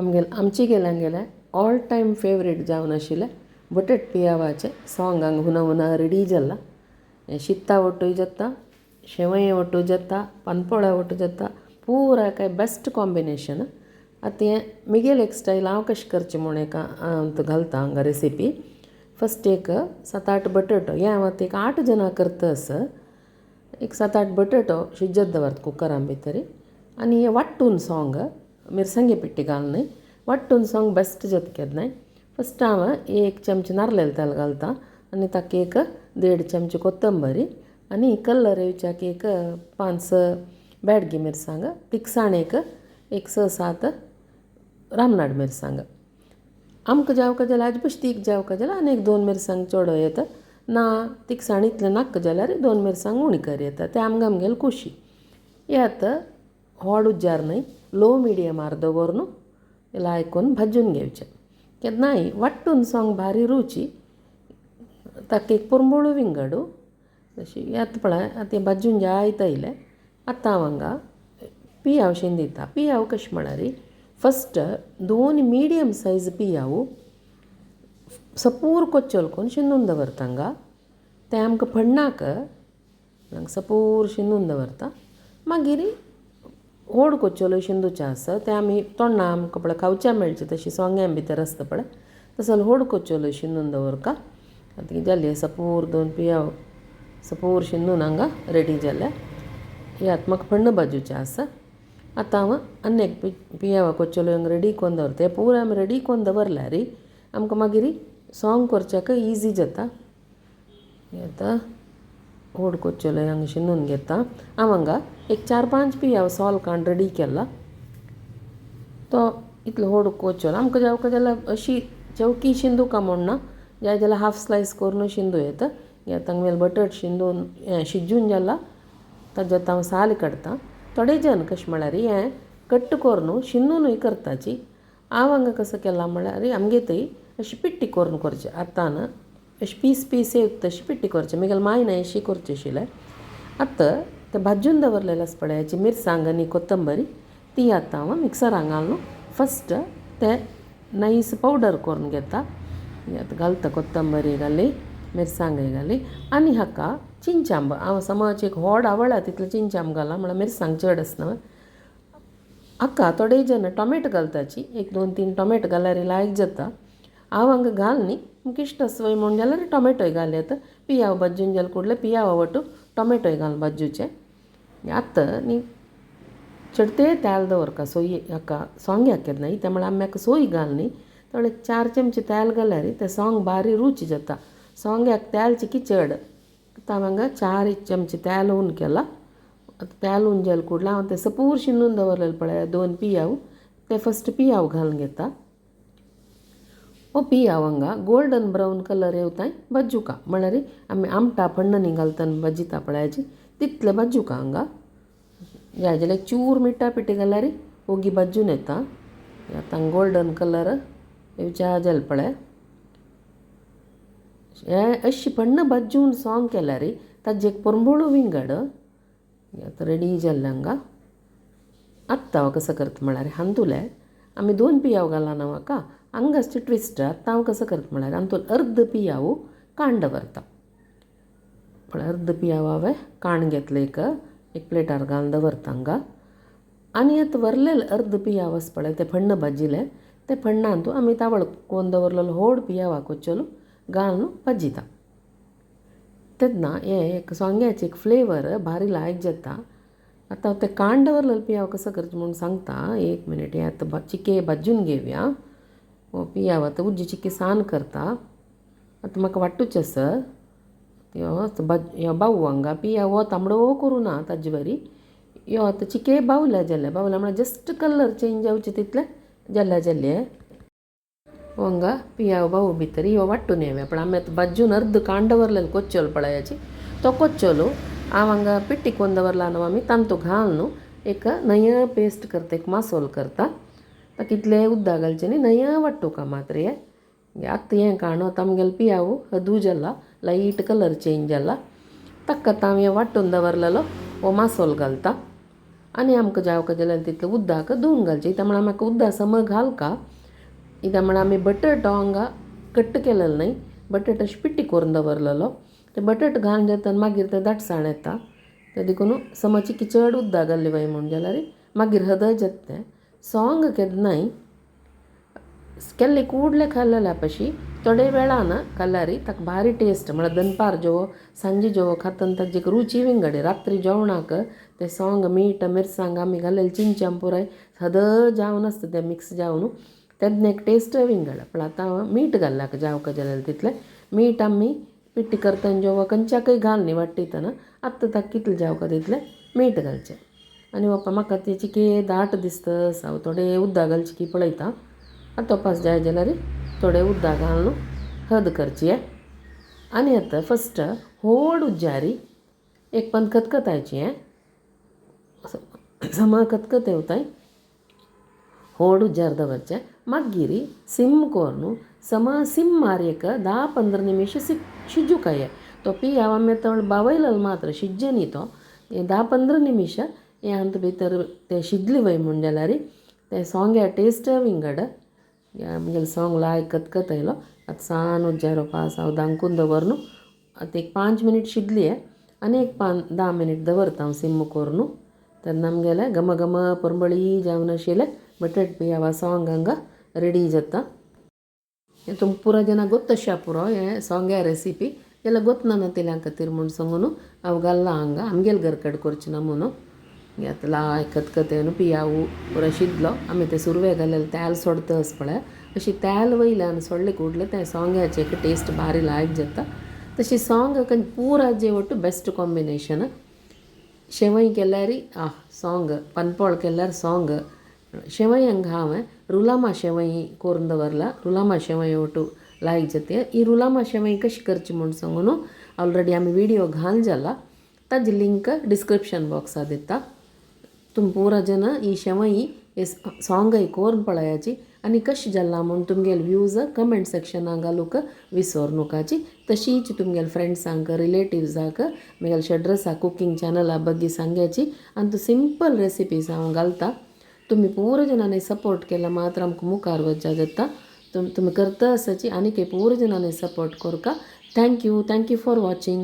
आमगेले आमचे गेल्या ऑल टायम फेवरेट जावन आशिल्लें बटट पियावाचें सोंग हांगा हुना हुना रेडी जालां हें शिता वटूय जाता शेवये वटू जाता पानपोळ्या वटू जाता पुरा हेका बॅस्ट कॉम्बिनेशन. आतां हें म्हगेलें एक स्टायल हांव कशें करचें म्हूण एक हांव घालता हांगा रेसिपी. फस्ट एक सात आठ बटाटो हें हांव आतां एक आठ जाणां करता आसा. एक सात आठ बटाटो शिजत दवरता कुकरान भितर आनी हें वांट्टून सोंग मिरसांगे पिट्टी घालून वांट्टून सोंग बेस्ट जाता केन्नाय. फस्ट हांव एक चमचे नाल्लें तेल घालता आनी ताका एक देड चमचे कोतंबरी आनी कलर येवच्याक एक पांच स बेडगी मिरसांग तिकसाणेक एक स सात रामनाड मिरसांग. आमकां जावका जाल्यार आज बशी तीख जावका जाल्यार आनी एक दोन मिरसांग चोडोव येता ना तिकसाण इतलें नाका जाल्यार दोन मिरसांग उणी कर येता तें आमकां आमगेली खोशी. हें आतां व्होड उज्जार न्हय लो मिडियमार दवरून लायक कोन्न भाजून घेवचें. केन्नाय वांट्टून सोंग भारी रुची ताका एक पोरंबोळू विंगड अशी आतां पळय आतां हें भाजून जायत आयलें. आतां हांव हांगा पियाव शिंदिता. पियाव कशें म्हळ्यार फस्ट दोन मिडियम सायज पियाव सपूर कोच्चोल कोन्न शिनून दवरता हांगा तें आमकां पण्णाक सपूर शिनून दवरता. मागीर व्होड कोच्चोल शिंदूचें आसा तें आमी तोंडणा आमकां पळय खावच्या मेळचें तशी सोंग्यां भितर आसता पळय तसो जाल्यार व्होड कोच्चोल शिनून दवरता. आतां किदें जालें सपूर दोन पियाव सपूर शिनून हांगा रेडी जालें. हें आतां म्हाका फण्ण भाजूचें आसा. आतां हांव आनी एक पियावा कोच्चोल हांगा रेडी कोन्न दवरता. हें पूरा आमी रेडी कोन्न दवरल्यार आमकां मागीर सोंग करच्याक इजी जाता. हें आतां व्होड कोच्चोल हांगा शिनून घेता. हांव हांगा एक चार पांच पियाव सोल काडून रेडी केला. तो इतलो व्होड कोच्चोल आमकां जावका जाल्यार अशी चवकी शिंदुका म्हूण ना जाय जाल्यार हाफ स्लायस करून शिंदू येता. आतां हांगा बटट शिंदून हें शिजून जाला ताज्या आतां हांव साल काडटा. थोडे जण कशें म्हळ्यार हें कट्ट करून शिंदुनूय करताची. हांव हांगा कसो केलां म्हळ्यार आमगे थंय अशी पिट्टी करून करचें आतां अशें पीस पीस येता तशी पिट्टी करचें म्हगेले मांयन अशी करचें आशिल्लें. आतां तें भाजून दवरलेलें आसा पळय हेची मिरसांग आनी कोतंबरी ती आतां हांव मिक्सरान घालून फस्ट तें नायस पावडर करून घेता. आतां घालता कोतंबरी घाली मिरसांगय घाली आनी हाका चिंचांब हांव समज एक व्हड आवळा तितलें चिंचांब घाला म्हळ्यार मिरसांग चड आसना. हाका थोडे जाण टोमेटो घालताची एक दोन तीन टोमेटो घाल्यार लायक जाता. हांव हांगा घाल न्ही तुमकां इश्ट आसा वय म्हूण जाल्यार टोमॅटोय घाल येता. पियाव भाजून जालें कुडलें पियावा वटू टोमॅटोय घाल भाजूचें. आतां न्ही चडते तेल दवरका सोय हाका सोंग्याक केन्नाय तें म्हळ्यार आमी हाका सोय घाल न्ही थोडे चार चमचे तेल घाल्यार तें सोंग बारी रूच जाता. सोंग्याक तेल चिकी चड. आतां हांव हांगा चार चमचे तेल हून केलां. आतां तेल हून जालें कुडलें हांव तें सपूर शिनून दवरलेलें पळय दोन पियाव ते फस्ट पियाव घालून घेता. हो पियाव हांगा गोल्डन ब्रावन कलर येवताय भाजुका म्हळ्यार आमी आमटा फण्ण घालतना भाजिता पळय तितले भाजुका हांगा. जाय जाल्यार एक चूर मिठा पिठी घाल्यार ओगी भाजून येता. आतां गोल्डन कलर येवच्या जालें पळय. हें अशी फण्ण भाजून सोंग केल्यार ताजें एक पोरंबोळू विंगड. आतां रेडी जालें हांगा. आत्तां हांव कसो करता म्हळ्यार हातुंतलें आमी दोन पियाव घाला न्हू हाका हांगाच ट्विस्ट. आतां हांव कसो करता म्हळ्यार हातूंत अर्द पियाव काण दवरता. पळय अर्द पियाव हांवें काण घेतलें एक एक प्लेटार घालून दवरता हांगा. आनी आतां वरलेलें अर्द पियाव आसा पळय तें फण्ण भाजिल्लें तें फण्णांतू आमी तावळ कोन्न दवरलेलो व्होड पियावा कोच्चोलो घालून भाजिता. तेन्ना हें एक सोंग्याचें एक फ्लेवर भारी लायक जाता. आतां तें काण दवरलेलें पियाव कसो करचें म्हूण सांगता. एक मिनीट हें आतां चिके भाजून घेवया. हो पियाव आतां उज्जी चिके सान करता. आतां म्हाका वांटूचें आसा. ह्यो बावू हांगा पियाव हो तांबडो करूं ना ताजे बरी यो आतां चिके बावल्या जाल्या बावल्या म्हळ्यार जस्ट कलर चेंज जावचे तितले जाल्या जाले. हो हांगा पियाव बावू भितर ह्यो वांटून येवया पण आमी आतां भाजून अर्द काण दवरलेलो कोच्चोल पळयाची तो कोच्चोलो हांव हांगा पिट्टी कोन्न दवरला न्हू आमी तांतू घाल न्हू एक नया पेस्ट करता एक मासोल करता. ताका इतलें उदक घालचें न्ही नया वांटूका मात्र हें. आतां हें काण आतां आमगेलो पियाव हदू जाला लायट कलर चेंज जाला. ताका आतां हांव हें वांटून दवरलेलो हो मासोल घालता. आनी आमकां जावका जाल्यार तितलें उदक धुवन घालचें. इतां म्हळ्यार म्हाका उद्दा सम घालका. इतां म्हळ्यार आमी बटाट हांगा कट्ट केलेलो न्हय, बटाट अशें पिट्टी करून दवरलेलो. ते बटाट घालून जाता मागीर तें दाटसाण येता. तें देखून समज की चड उद्दा घाल्ली वय म्हूण जाल्यार मागीर हदय जाता तें. सोंग केन्नाय केल्ले कूडले खाल्लेल्या पशी थोडे वेळान खाल्यार ताका भारी टेस्ट, म्हळ्यार दनपार जेवो सांजे जेवो खाता ताका एक रुची विंगड. रात्री जेवणाक तें सोंग मीठ मिरसांग आमी घालेलें चिंचां पुराय सदळ जावन आसता तें मिक्स जावन तेन्ना एक टेस्ट विंगड. पूण आतां हांव मीठ घाल्लां जावका जाल्यार तितलें मीठ आमी पिट्टी करतना जेवो खंयच्याकय घाल न्ही वाडटीतना आतां ताका कितलें जावका तितलें मीठ घालचें. आनी पप्पा म्हाका ती चिके दाट दिसता हांव थोडें उद्दा घालचें की पळयता. आतां तोपास जाय जाल्यार थोडें उद्दा घालून हद करची. आनी आतां फस्ट व्हड उज्जारी एक पंद खतखतायची हें समा खतखत येवताय व्हड उज्जार दवरचें. मागीर सिम कोरून समा सिम्मार एक 10-15 निमिश शिजूंक. तो पियाव आमी आतां बावयलो मात्र शिज्जे न्ही तो. हें 10-15 निमिश हें हातूंत भितर तें शिजली वय म्हूण जाल्यार तें सोंग्या टेस्ट विंगड. आमगेलें सोंग लायक खतखत येयलो. आतां सान उज्जार पास हांव धांकून दवरन आतां एक 5 मिनीट शिजली आनी एक 5-10 मिनीट दवरता हांव सिम कोरून. तेन्ना आमगेलें घम घम परमळी जावन आशिल्लें बटाट पियावा सोंग हांगा रेडी जाता. हें तुमकां पुरो जाणां गोत्त अशें पुरो हें सोंग्या रेसिपी, जाल्यार गोत्त ना तिल्या खातीर म्हूण सांगून हांव घाल्लां हांगा आमगेले घर कडेन करचें ना म्हणून. आतां लायक खतखतें न्हू पियावू पुरो शिजलो. आमी तें सुरवेक घालेलें तेल सोडतस पळय अशी तेल वयल्यान सोडलें कुडलें तें सोंग्याचें एक टेस्ट बारी लायक जाता. तशी सोंग पुरा जे ಒಟ್ಟು बेस्ट कॉम्बिनेशन. शेवई केल्यार आ सोंग, पनपोळ केल्यार सोंग. शेवई हांगा हांवें रुलामा शेवई करून दवरला. रुलामा शेवई ಒಟ್ಟು लायक जाता. ही रुलामा शेवई कशी करची म्हूण सांगून ऑलरेडी आमी विडियो घाल जाला, ताजी लिंक डिस्क्रिप्शन बॉक्सा दिता. तुमी पुरा जाणां ही शेवई हे सोंगय कोरून पळयाची आनी कशें जालां म्हूण तुमगेले व्यूज कमेंट सेक्शनाक घालूंक विसर नुकाची. तशीच तुमगेले फ्रेंड्सांक रिलेटिव्साक म्हगेले शेड्रसा कुकींग चॅनला बग्गी सांग्याची. आनी तूं सिंपल रेसिपीज हांव घालता. तुमी पुरो जाणांनी सपोर्ट केला मात्र आमकां मुखार वचच्या जाता. तुमी करता आसाची आनी पुरो जाणांनी सपोर्ट करका. Thank you, thank you for watching.